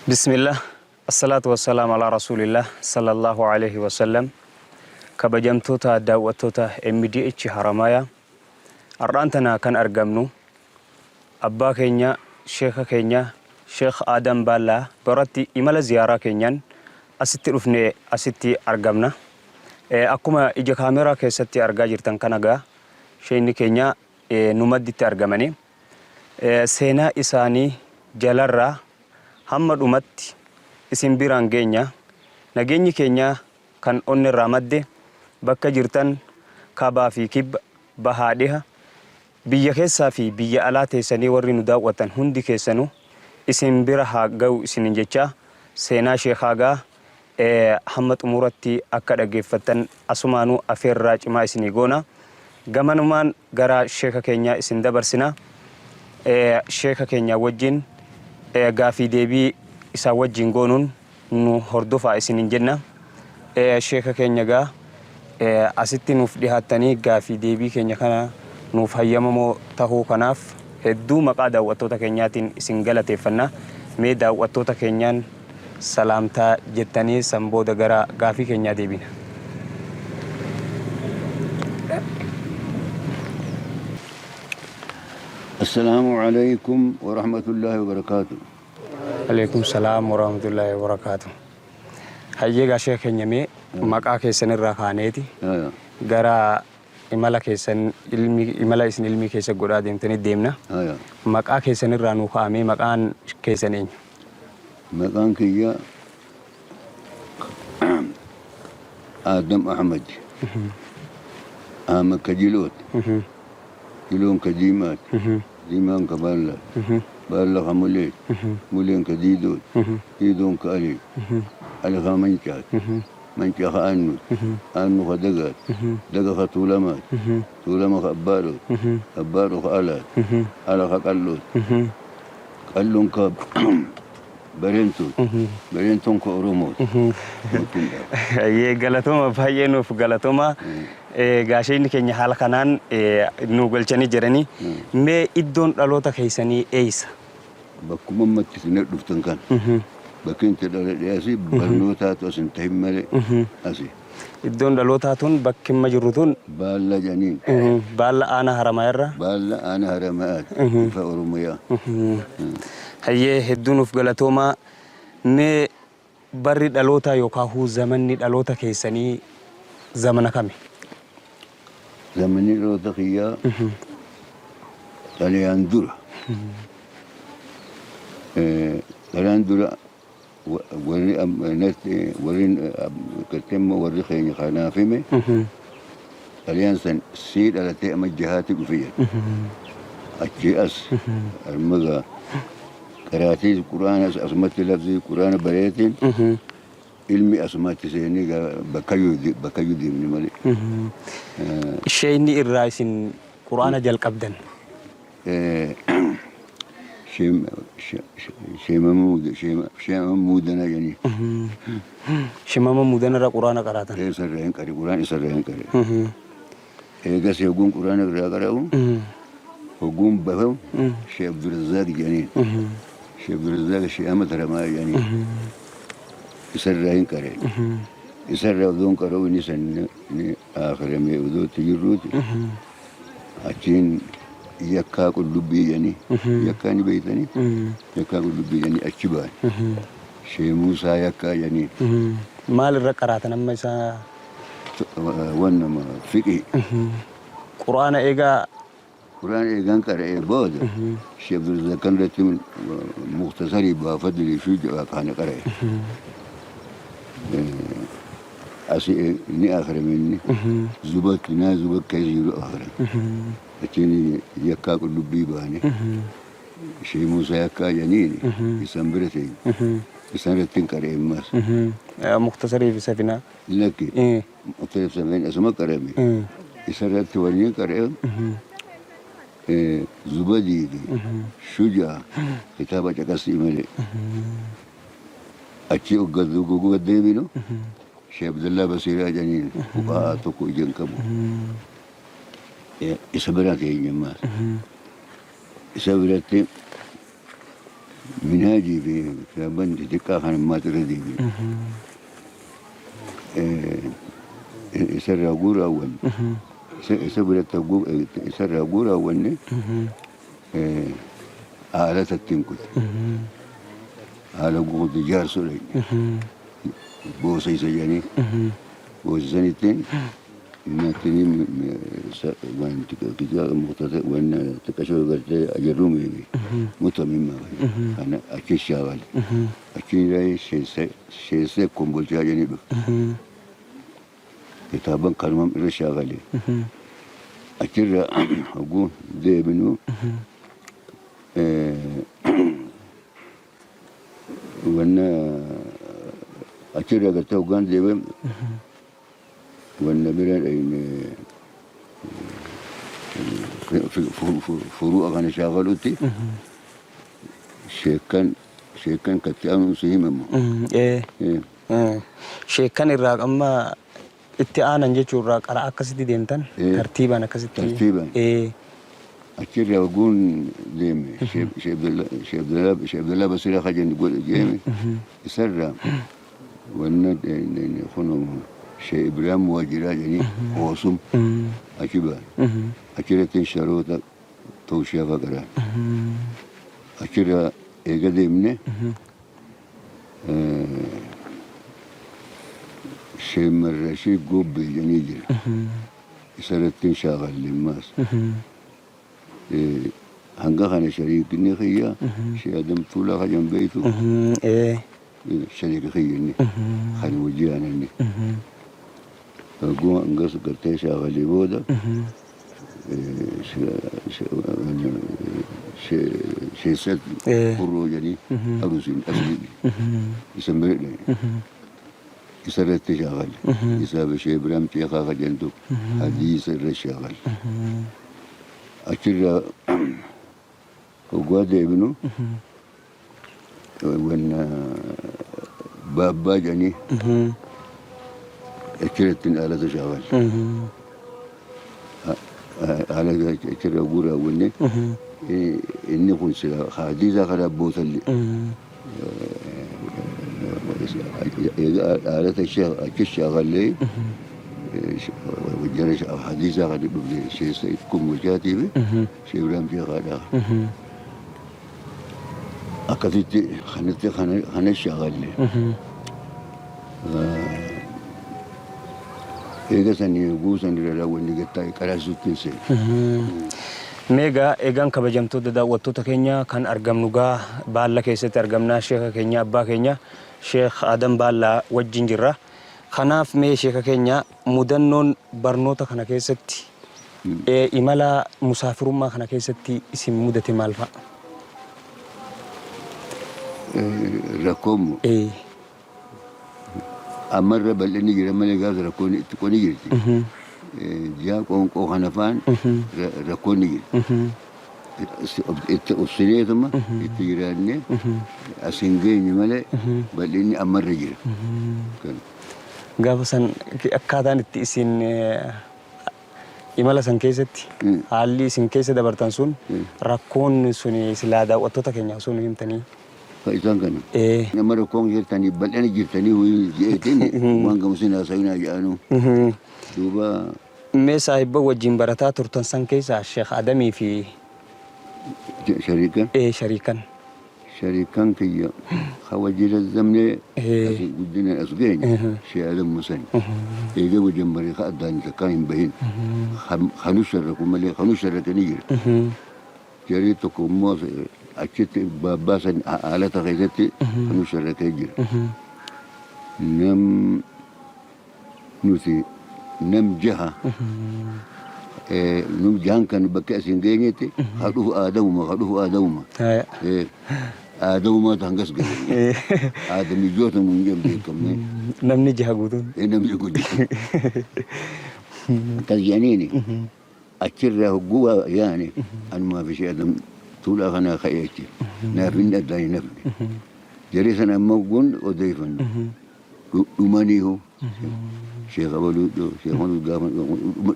Bismillah, Assalaatu wassalaam alaa Rasuulillah sallallahu aleyhi wasallam. Kabajamtoota daawwattoota MDH Haramaayaa, har'aan tana kan argamnu abbaa keenya sheekha keenya Sheekh Aadam Baallaa biratti imala ziyaaraa keenyaan asitti dhufne asitti argamna. Akkuma ija kaameeraa keessatti argaa jirtan kana gaa sheekni keenya nu madditti argamanii seenaa isaanii jalarraa hamma dhumatti isin biraan geenya. Nageenyi keenya kan onnerraa madde bakka jirtan kaabaa fi kibba, bahaa dhiha, biyya keessaa fi biyya alaa teessanii warri nu daawwattan hundi keessanuu isin bira haa ga'u isiniin jechaa seenaa sheekhaa gaa hamma xumuratti akka dhaggeeffattan asumaanuu afeerraa cimaa isinii goona. Gamanumaan gara sheeka keenyaa isin dabarsina. Sheeka keenyaa wajjin gaafii deebii isaa wajjin goonuun nu hordofaa isiniin jenna. Sheeka keenya gaa asitti nuuf dhihaattanii gaafii deebii keenya kana nuuf hayyamamoo tahuu kanaaf hedduu maqaa daawwattoota keenyaatiin isin galateeffanna. Mee daawwattoota keenyaan salaamtaa jettanii san booda gara gaafii keenyaa deebina. Assalaamu alaikum wa rahmatullahi wa barakaatu. Alaikum salaam wa rahmatullahi wa barakaatu. Hayyee gaa sheekh keenya mee maqaa keessan irraa kaaneeti gara imala keessan ilmi imala isin ilmii keessa godhaa deemtanii deemna. Maqaa keessan irraa nuu ka'amee maqaan keessan eenyu? Maqaan kiyya Aadam Ahmad. Ahmad ka Jiloot. Jiloon ka Diimaat. Diimaan ka Baallaat. Baalla ka Muleet. Muleen ka Diidoot. Diidoon ka Aliit. Ali ka Mancaat. Mancaa ka Aannuut. Aannu ka Dagaat. Daga ka Tuulamaat. Tuulama ka Abbaadhoot. Abbaadho ka Alaat. Ala ka Qal'oot. Qal'oon ka Bareentuut. Bareentuun ka Oromoot. Mootiin dha. Hayyee galatooma, baay'ee nuuf galatooma. Gaasheenni keenya haala kanaan nu galchanii jiranii. Mee iddoon dhaloota keessanii eessa? Bakkuma ammatti isin dhuftan kana. Bakki itti dhaladhe asi, barnootaatu as hin tahin malee asi. Iddoon dhalootaa tun bakki amma jirru tun. Baalla jedhaniin. Baalla aanaa Haramayaa irraa. Baalla aanaa Haramayaati. Ifa Oromiyaa. Hayyee, hedduu nuuf galatoomaa. Mee barri dhalootaa yookaahuu zamanni dhaloota keessanii zamana kami? Zamanni dhaloota kiyyaa Xaliyaan dura. Xaliyaan dura warri natti warri gartee immoo warri keenya kanaaf hime Xaliyaan san sii dhalatee amma jahaatti dhufe jedhe. Achii as armagaa qaraatii quraana asumatti lafzi quraana bareetiin ilmi asumatti seenee bakkayyuu deemne malee. Sheeyni irraa isin quraana jalqabdan? Sheema Muudana jedhanii. Shimama Muudana irraa quraana qaraatan. Isarraa hin qare, quraan isarraa hin qare. Eegas hogguun quraana irraa qara'u, hogguun bahu Sheekh Abdurrazzaaq jedhaniin. Sheekh Abdurrazzaaq Sheekh Ahmad Haramaa jedhaniin. Isarraa hin qare. Isarraa odoon qara'u inni san ni akhiramee odoo itti jirruuti. Achiin yakkaa qullubbii jedhanii, yakkaa ni beektanii, yakkaa qullubbii jedhanii achi ba'an. Sheekh Muusaa yakkaa jedhanii. Maal irra qaraatan amma isaa? Wannuma fiqii. Quraana eegaa. Quraana eegaan qara'ee booda Sheekh Abdulrazzaaq kan irratti muktasarii baafadlii fi kana qara'e. Asi ni akhrame inni zubat naa zubat keessa jiru akhrame. Achiin yakkaa qullubbii baane. Sheekh Muusaa yakkaa jedhaniin isaan bira ta'e. Isaan irratti hin qara'e ammas. Muktasarii fi safinaa. Lakki. Muktasarii fi safinaa asuma qara'ame. Isa irratti wanni qara'e Zubadii fi Shujaa kitaaba caqasii malee. Achii hoggaa deebinu Sheekh Abdallaa Basiiraa jedhaniin fuqahaa tokko ija hin qabu. Isa bira keenya ammaas. Isa biratti Minhaajii fi kitaaban xixiqqaa kan ammaas irra deebi'e. Isarraa hogguu raawwanne isa biratti hogguu isarraa hogguu raawwanne haala tattiin kute. Haala hogguu kute jaarsoo dhaqne. Boosa isa jedhanii boosa sanittiin matini waan kitaaba muktasa waan xiqqashoo gartee ajarruumee fi mutamimma kana achi shaawale. Achiin sheessee kombolchaa jedhanii dhufe. Kitaaban kanuma irra shaakale. Achirra hogguu deebinu wanna achirra gartee hoggaan deebi'e wanna bira dhayne furu'a kana shaakalutti sheekkan sheekkan katti aanuun si himamu. Sheekkan irraa amma itti aanan jechuu irraa qara akkasitti deemtan tartiibaan akkasitti. Tartiibaan. Achirraa hogguun deeme Sheekh Abdallaa Basiraa ka jennu godhe jeeme isarraa wanna kunu Sheekh Ibraahim Waajiraa jedhanii hoosum achi ba'an. Achirratti sharoota tawshiyaa fa'a qara'an. Achirraa eega deemne Sheekh Marrashii Gobbee jedhanii jira. Isarratti hin shaakalle ammaas. Hanga kana shariikni kiyya Sheekh Adam Tuulaa ka jedhamu beektu shariika kiyya inni kan wajji yaana inni. Hogguu hangas gartee shaakalee booda sheessat hurroo jedhanii arusiin asii isa bira dhaqe. Isa irratti shaakale. Isaa fi Sheekh Ibraahim Ceekaa ka jedhan tokko hadiisa irra shaakale. Achirraa hoggaa deebinu wanna baabbaa jedhanii achirratti haalata shaakale. Haala achirra hogguu raawwanne inni kun sila hadiisa karaa bootallee haalata achi shaakallee jara hadiisa kan dhufne sheessa kummulchaatii fi Sheekh Ibraahim Sheekhaadhaa. Akkasitti kanatti kana shaakalle. Eega sanii hogguu san irra raawwanne gattaa qaraasisuutti hin seene. Meegaa eegaan kabajamtoota daawwattoota keenya kan argamnu gaa Baalla keessatti argamna sheeka keenya abbaa keenya Sheekh Adam Baallaa wajjin jirra. Kanaaf mee sheeka keenya mudannoon barnoota kana keessatti imala musaafirummaa kana keessatti isin mudate maal fa'a? Rakkoon moo? Ammarra bal'inni jira malee gaafa rakkoon xiqqoo ni jirti. Ji'a qoonqoo kana faan rakkoon ni jirti. Itti obsineetuma itti jiraannee as hin geenye malee bal'inni ammarra jira. Gaafa san akkaataan itti isin imala san keessatti haalli isin keessa dabartan sun rakkoon sun silaa daawwattoota keenya osoo nu himtanii. Ka isaan kana. Nama rakkoon jirtanii bal'ina jirtanii wayii jeetiin waan gamusin haasawinaa jedhanuu. Duuba. Mee saahibban wajjin barataa turtan san keessaa Sheekh Adamii fi. Shariikan. Ee shariikan. Shariikan kiyya ka wajji lazzamnee asi guddinaan as geenye Sheekh Adam Musani. Eega wajjin baree ka addaan takkaa hin bahin. Ka nu sharraku malee ka nu sharrake ni jira. Jarii tokko immoo achitti baabbaa san haalata keessatti ka nu sharrakee jira. Nam nuti nam jaha nu jahan kan bakka isin geenyetti haa dhufu aadamuma haa dhufu aadamuma. Aadamuma hangas gahe. Aadamiyyoota nuun jedhan beekamne. Namni jaha guutuun. Namni guutuun. Akkas jedhaniini. Achirraa hogguu waa yaane anumaa fi ishee adam tuulaa kanaa ka'ee achi. Naaf inni addaan hin hafne. Jarri sana amma hogguun odeeffannu. Dhumaniihu. Sheekh abaluu sheekh abaluu gaafa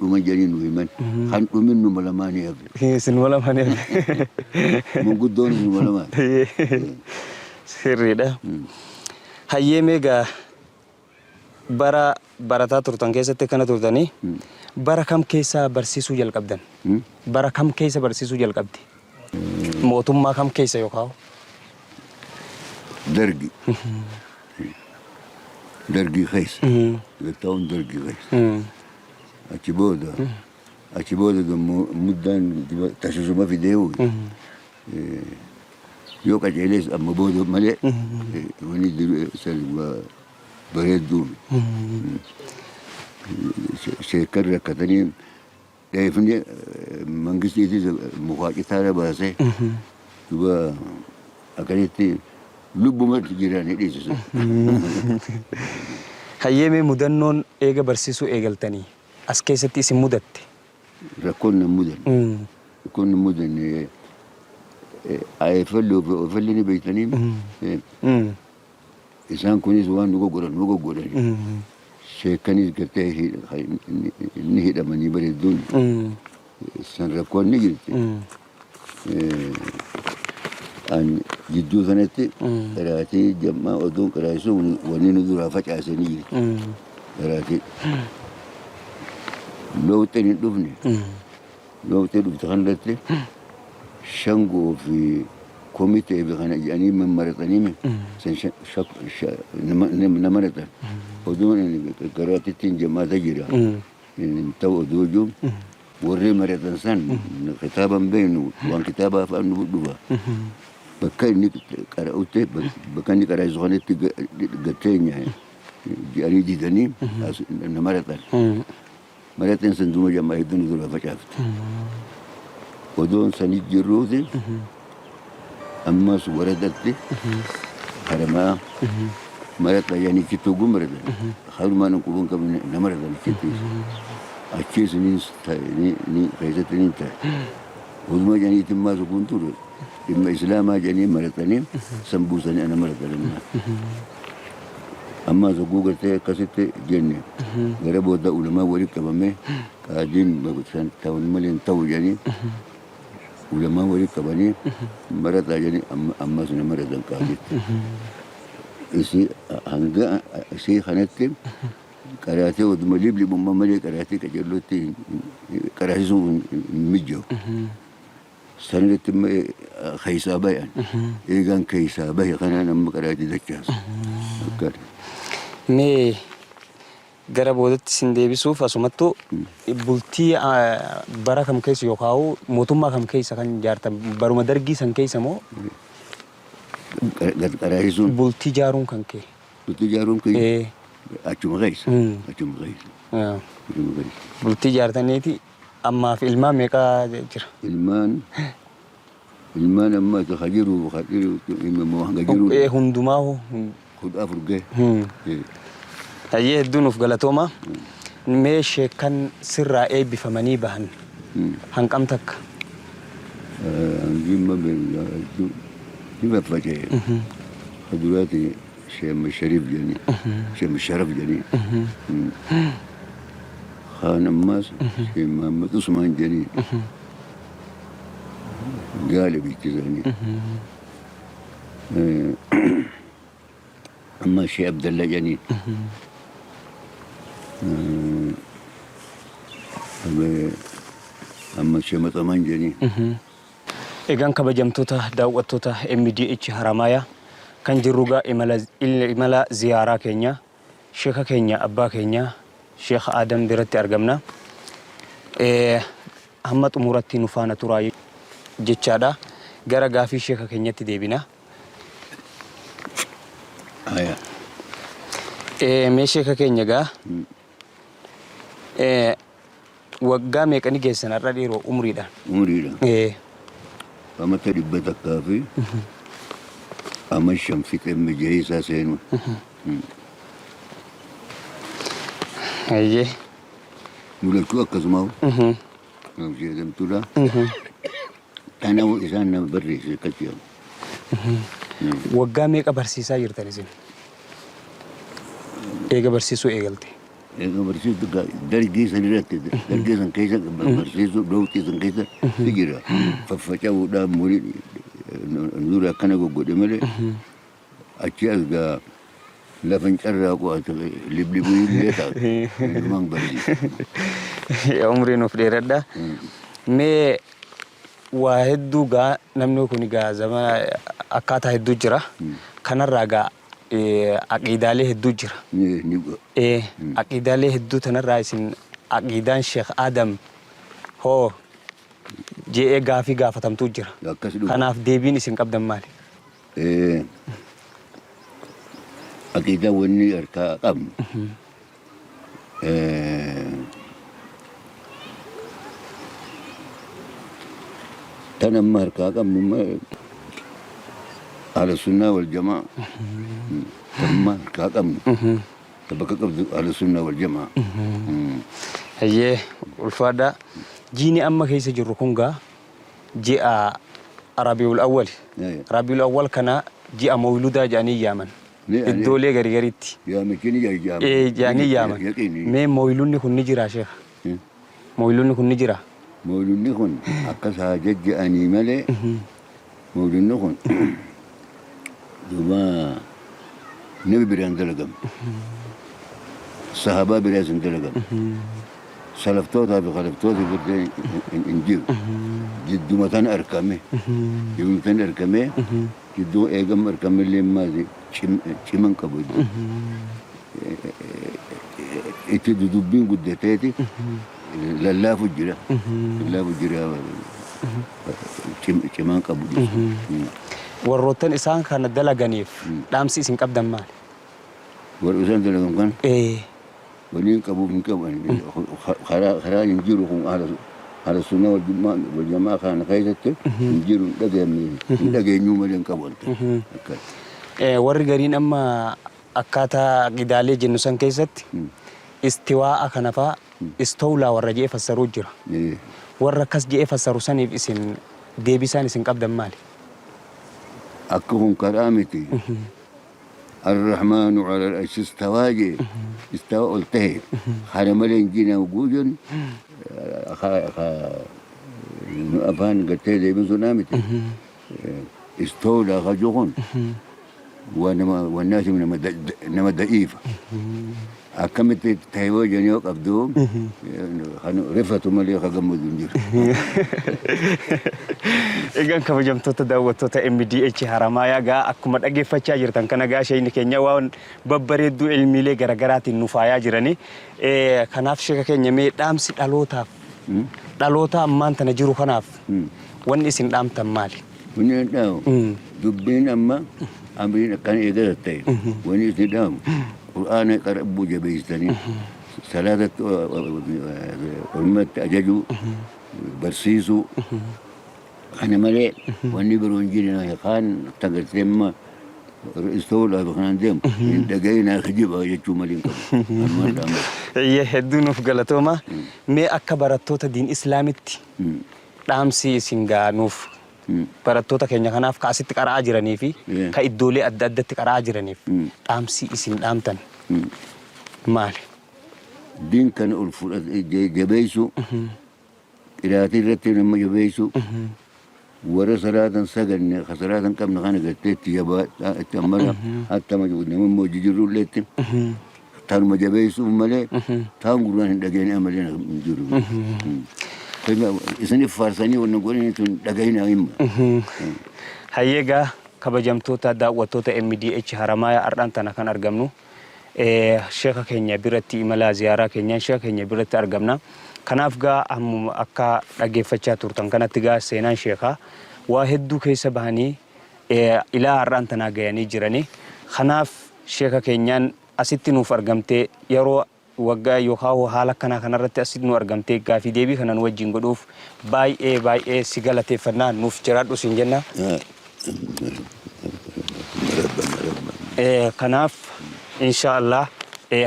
dhuman jedhanii nu himan. Kan dhumin numa lamaanii hafe. Isin lamaanii hafe. Manguddoon numa lamaan. Sirriidha. Hayyee mee egaa bara barataa turtan keessatti akkana turtanii bara kam keessa barsiisuu jalqabdan? Bara kam keessa barsiisuu jalqabde? Mootummaa kam keessa yookaan? Dargi. Dargii keessa. Gattaa'uun dargii keessa. Achi booda achi booda dammoo muddaan taasisuma fideewu yoo qaceelees amma booda malee wani san bareedduun sheekkan rakkatanii dheefni mangistiitis mukaa citaara baasee duba akkasitti lubbumatti jiraanii dhiisisu. Hayyee mee mudannoon eega barsiisuu eegaltanii as keessatti isin mudatte? Rakkoon na mudanne. Rakkoon na mudanne ayefalli ofalli ni beektanii isaan kunis waan nu goggodhan nu goggodhan. Sheekkanis gartee ni hidhamanii bareedduun san rakkoon ni jirti. An jidduu sanatti qaraatii jam'aa oduun qaraasuu wanni nu duraa facaase ni jirti. Qaraatii. Looxeen hin dhufne. Looxee dhufte kanarratti shangoo fi komitee fi kana jedhanii mammaratanii san na maratan. Oduun qaraatittiin jam'aata jira. Ta'u oduu jiru warri maratan san kitaaba hin beeknu waan kitaaba afaan nu dhufa. Bakka inni qara'utti bakka inni qaraa'isu kanatti gatteenya jedhanii didanii na maratan. Maratan san duma jam'aa hedduu nu dura facaafte. Odoon sani jirruuti ammas waradatti haramaa marata jedhanii achitti hogguu maratan harumaan hin quban qabne na maratan achittis. Achiis ni keessatti ni ta'e. Oduma jedhaniitti immaa suguun ture dhimma islaamaa jedhanii maratanii san buusanii ana maratan ammaa. Ammaa soguu gartee akkasitti jenne gara booda ulamaa walitti qabamee qaadiin san ta'uun malee hin ta'u jedhanii ulamaa walitti qabanii marataa jedhanii ammas na maratan qaaditti. Isii hanga isii kanatti qaraatee oduma liblibummaa malee qaraatee qajeellootti qaraasisuun hin mijjawu. Sanirratti immoo keessaa bayan. Eegaan keessaa bahe kanaan amma qaraatii dachaasa. Akkana. Mee gara boodatti sin deebisuuf asumattu bultii bara kam keessa yookaan mootummaa kam keessa kan ijaartan baruma dargii san keessa moo Qaraasisuun bultii ijaaruun kan kee? Bultii ijaaruun kiyya achuma keessa. Achuma keessa. Achuma keessa. Bultii ijaartaniiti ammaaf ilmaan meeqa jira? Ilmaan amma ka jiru ka jiru hanga jiru Hundumaahu. 14 gahe. Hayyee hedduu nuuf galatooma. Mee sheekkan sirraa eebbifamanii bahan hanqam takka? Hangimma ni faffaca'e. Ka duraati Sheekh Shariif jedhanii Sheekh Sharaf jedhanii. Kaan ammaas Sheekh Muhammad Usmaan jedhanii. Gaala bitti isaanii. Amma Sheekh Abdalla jedhanii. Amma Sheekh Maxamaan jedhanii. Egaan kabajamtoota daawwattoota MDH Haramaayaa kan jirru gaa imala ziyaaraa keenya sheeka keenya abbaa keenya Sheekh Aadam biratti argamna. Hamma xumuratti nu faana turaa jechaadha. Gara gaafii sheeka keenyatti deebina. Haya. Mee sheeka keenya gaa waggaa meeqa ni geessan har'a dhiiroo umriidhaan? Umriidhaan. Amata 100 fi ama 5 fixee mijahii isaa seenu. Hayyee. Mul'achuu akkasumaa jedhamtuudha. Kanaafuu isaan nama barreesse akkas jedhamu. Waggaa meeqa barsiisaa jirtan isin? Eega barsiisuu eegalte. Eega barsiisuu dargii san irratti dargii san keessa barsiisuu dhoowtii san keessa ni jira. Faffaca'uudhaan murii dura akkana goggodhe malee achi as gaa lafa hin carraaqu liblibuu illee taatu. Hundumaan barsiisa. Umrii nuuf dheeradha. Mee waa hedduu gaa namni kun gaa zamana akkaataa hedduu jira. Kanarraa gaa aqiidaalee hedduu jira. Aqiidaalee hedduu tanarraa isin aqiidaan Sheekh Aadam hoo je'ee gaafii gaafatamtuu jira. Akkas dhuga. Kanaaf deebiin isin qabdan maali? Aqiidaa wanni harkaa qabnu tan amma harkaa qabnu ahla sunnaa wal jamaa tamma harkaa qabnu ta bakka qabdu ahla sunnaa wal jamaa. Hayyee ulfaadhaa. Jiini amma keessa jirru kun gaa ji'a Rabiul Awwali. Rabiul Awwal kana ji'a Mawludaa jedhanii yaaman. Iddoolee gari garitti. Yaamichi ni jira. Ee jedhanii yaaman. Mee mawludni kun ni jiraa sheekha? Mawludni kun ni jiraa? Mawludni kun akkas haa jajja'anii malee mawludni kun duuba nabi biraan dalagame. Sahabaa biraas hin dalagame. Salaftootaa fi khalaftoota birree hin jiru. Jidduma tana argame. Jidduma tana argame. Jidduu eegama argame illee maali ciman qabu. Itti dudubbiin guddateeti lallaafu jira. Lallaafu jira ciman qabu. Warroottan isaan kana dalaganiif dhaamsi isin qabdan maali? Warra isaan dalagan kana waliin qabuuf hin qabu. Karaa hin jiru kun ahla sunnaa wal jamaa kana keessatti hin jiru hin dhageenye hin dhageenyuu malee hin qabu. Akkas. Warri gariin amma akkaataa qidaalee jennu san keessatti istiwaa'a kana faa istowlaa warra je'ee fassaruu jira. Warra akkas je'ee fassaru saniif isin deebisaan isin qabdan maali? Akka kun karaa miti. Arrahmaanu ala al-arshi istawaa jee istawa ol tahe kana malee hin jiine hogguu jennu nu afaan gartee deebisuudhaa miti. Istawlaa ka jiru kun waa nama wannaati nama nama da'iifa. Akkamitti tahe yoo jennu yoo qabdu kan rifatu malee ka gammadu hin jiru. Egaan kabajamtoota daawwattoota MDH Haramaayaa gaa akkuma dhageeffachaa jirtan kana gaa sheeyni keenya waan babbareedduu ilmiilee garaagaraatiin nu faayaa jirani. Kanaaf sheeka keenya mee dhaamsi dhalootaaf dhaloota ammaan tana jiru kanaaf wanni isin dhaamtan maali? Wanni an dhaamu dubbiin amma amriin akkana eegala ta'e wanni isin dhaamu Qur'aana qara'uu jabeessitanii salaatatti ormatti ajajuu barsiisuu kana malee wanni biroo hin jiru kaan tagartee amma istoodhaaf kanaan deemu hin dhaga'inaa kijiba jechuu malee hin qabu. Kanumaan dhaamu. Eeyyee hedduu nuuf galatooma. Mee akka barattoota diin islaamitti dhaamsi isin gaa nuuf barattoota keenya kanaaf ka asitti qara'aa jiranii fi ka iddoolee adda addatti qara'aa jiraniif dhaamsi isin dhaamtan maali? Diin kana ol fudhate jabeessuu qiraatii irratti nama jabeessuu warra salaatan saganne ka salaatan qabne kana gartee itti jabaadhaa itti ammana hatta nama immoo jijjiiruu illee itti tanuma jabeessuuf malee taan gurraan hin dhageenye malee hin jiru. Isinif faarsanii wanna godhanii tun dhagahina himma. Hayyee gaa kabajamtoota daawwattoota MDH Haramaaya ardhaan tana kan argamnu sheeka keenya biratti imala ziyaaraa keenyaan sheeka keenya biratti argamna. Kanaaf gaa ammuma akka dhageeffachaa turtan kanatti gaa seenaan sheekaa waa hedduu keessa bahanii ilaa har'aan tanaa gayanii jirani. Kanaaf sheeka keenyaan asitti nuuf argamtee yeroo waggaa yookaan haala akkanaa kanarratti asitti nu argamtee gaafii deebii kana nu wajjin godhuuf baay'ee baay'ee si galateeffannaa nuuf jiraadhu siin jenna. Kanaaf insha Allah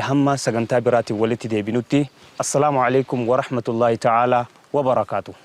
hamma sagantaa biraatiin walitti deebinutti assalaamu alaikum wa rahmatullahi ta'ala wa barakaatuh.